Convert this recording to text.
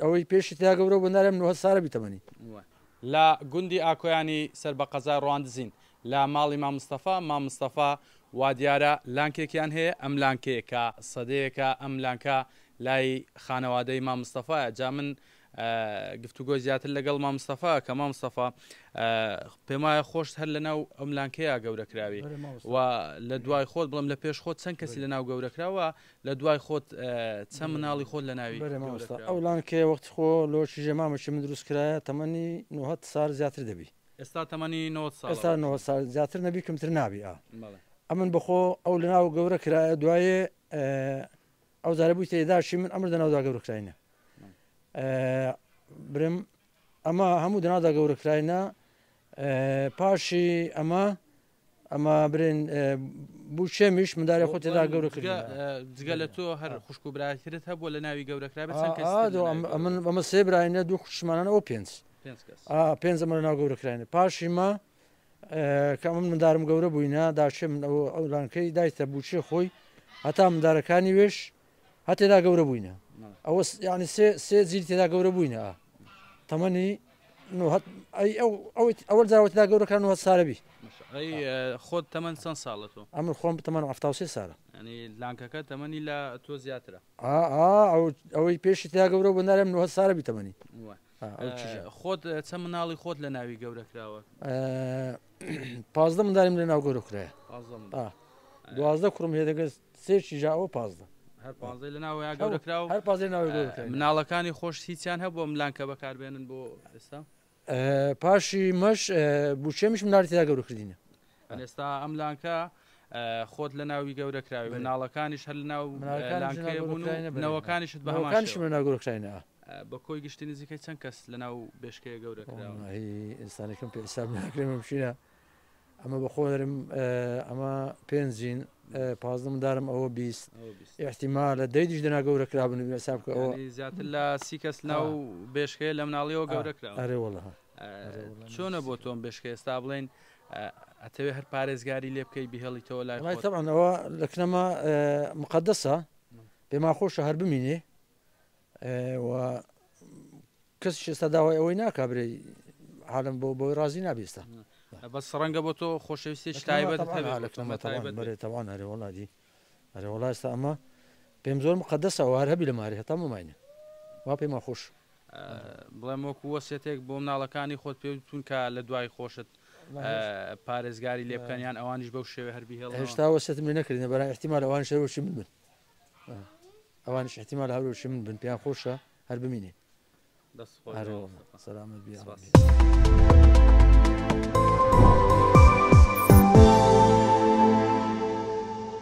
ئەوەی پێشی تیا گەورە بوو نارێم 90 سارە بی تەمەنی. لە گوندی ئاکۆیانی سەر بە قەزای ڕواندزین لە ماڵی مام مستەفا، مام مستەفا وادیارە لانکێکیان هەیە، ئەم لانکەیە کە سەدەیەکە ئەم لانکە لای خانەوادەی مام مستەفایە، جا من گفتوگۆی زیاتر لەگەڵ مام مستەفا کە مام مستەفا پێم وایە خۆشت هەر لەناو ئەم لانکەیە گەورە کراوی و لە دوای خۆت بڵم لە پێش خۆت چەند کەسی لەناو گەورە کراوە لە دوای خۆت چەند مناڵی خۆت لە ناوی بەرێ مامۆستا ئەو لانکەیە وەختی خۆ لۆ چیژێ مامەکی من دروست کرایە تەمەنی 90 سال زیاتر دەبی. ئێستا تەمەنی 90 ساڵە. ئێستا 90 سال زیاتر نەبی کەمتر نابی ئا. ئەمن بەخۆ ئەو لەناو گەورە کرایە دوایێ ئەو جارە بوویتە داشی من ئەمر دەناودا گەورە کراینە برم ئەمە هەموو دەناودا گەورە کراینە پاشی ئەمە ئەمە برێن بوو چێمیش مندارێ خۆ تێدا گەورە کرد. جگە لە تۆ هەر خوشک و برایترت هەبووە لە ناوی گەورە کرابێت چەند کەس ئەمن ئەمە سێ براینە دوو خوشمانە ئەو پێنج پێنج ئەمە لە ناو گەورە کراینە پاشی مە کە ئەمن مندارم گەورە بووینە داچێ من ئەو ئەو لانکەی دایتە بووچێ خۆی هەتا مندارەکانی وێش هەتێدا گەورە بووینە ئەوە یعنی سێ سێ جیل تێدا گەورە بووینە تەمەنی ئەوەل جاوەتدا گەورەکان و سارەبی خۆت تەمەن چەند ساڵە تۆ؟ ئەمن خۆم تەمەن 73 سالە. ینی لانکەکە تەمەنی لە تۆ زیاترە. ئەوەی پێشی تیا گەورە بوو نارم 90 سارەبی تەمەنی. خۆت چەند مناڵی خۆت لە ناوی گەورە کراوە؟ 15 منداریم لە ناو گەورە کرایە. 12 کوڕم هەیە دەگەز سێ شیژا ئەوە 15. هەر پازدە لە ناوەیە گەورە کراوە. هەر پازدە ناوی گەورە کراوە. مناڵەکانی خۆش هیچیان هەبووە ملانکە بەکاربێنن بۆ ئێستا؟ پاشی مەش بووچێمیش مناڵی تێدا گەورە کردینە. ئێستا ئەم لانکە خۆت لە ناوی گەورە کراوی مناڵەکانیش هەر لە ناو لانکەیە بوون و نەوەکانیشت بە هەمان شێوە. لە ناو گەورە کراینە. بە کۆی گشتی نزیکەی چەند کەس لە ناو بێشکەیە گەورە کراون؟ وەڵاهی ئینسانەکەم پێ حیساب ناکرێ مەمشینە ئەمە بە خۆ دەرم ئەمە پێنجین 15 مندارم ئەوە 20 احتیمالە دەی دیش دەنا گەورە کرابن حساب کە ئەوە زیاتر لە 30 کەس ناو بێشکەیە لە مناڵیەوە گەورە کراون. ئەرێ وەڵا. چۆنە بۆ تۆم بێشکە ئێستا بڵێن ئەتەوێ هەر پارێزگاری لێ بکەی بهێڵیتەوە لای خۆت؟ طبعا ئەوە لەکنەمە مقدسە پێمان خۆشە هەر بمینێ و کەسیش ئێستا داوای ئەوەی ناکا برێ حالم بۆ بۆی ڕازی نابێ ئێستا. بەس ڕەنگە بۆ تۆ خۆشەویستیەکی تایبەتت هەبێ بۆ تۆ تایبەت بێ. تەبعەن ئەرێ وەڵا دی ئەرێ وەڵا ئێستا ئەمە پێم زۆر مقدسە ئەوە هەر هەبی لە مارێ هەتا مەماینە وا پێمان خۆش. بڵێم وەکو وەسێتێک بۆ مناڵەکانی خۆت پێ وتون کە لە دوای خۆشت پارێزگاری لێ بکەن یان ئەوانیش بەو شێوەیە هەر بیهێڵنەوە؟ هێشتا وەسێتم لێ نەکردنە بەرام ئیحتیمال ئەوانیش هەر وەکی من بن ئەوانیش ئیحتیمال هەر وەکی من بن پێیان خۆشە هەر بمینێ. دەست خۆش ئەرێ مامۆستا. سەلامەت بی. سپاس.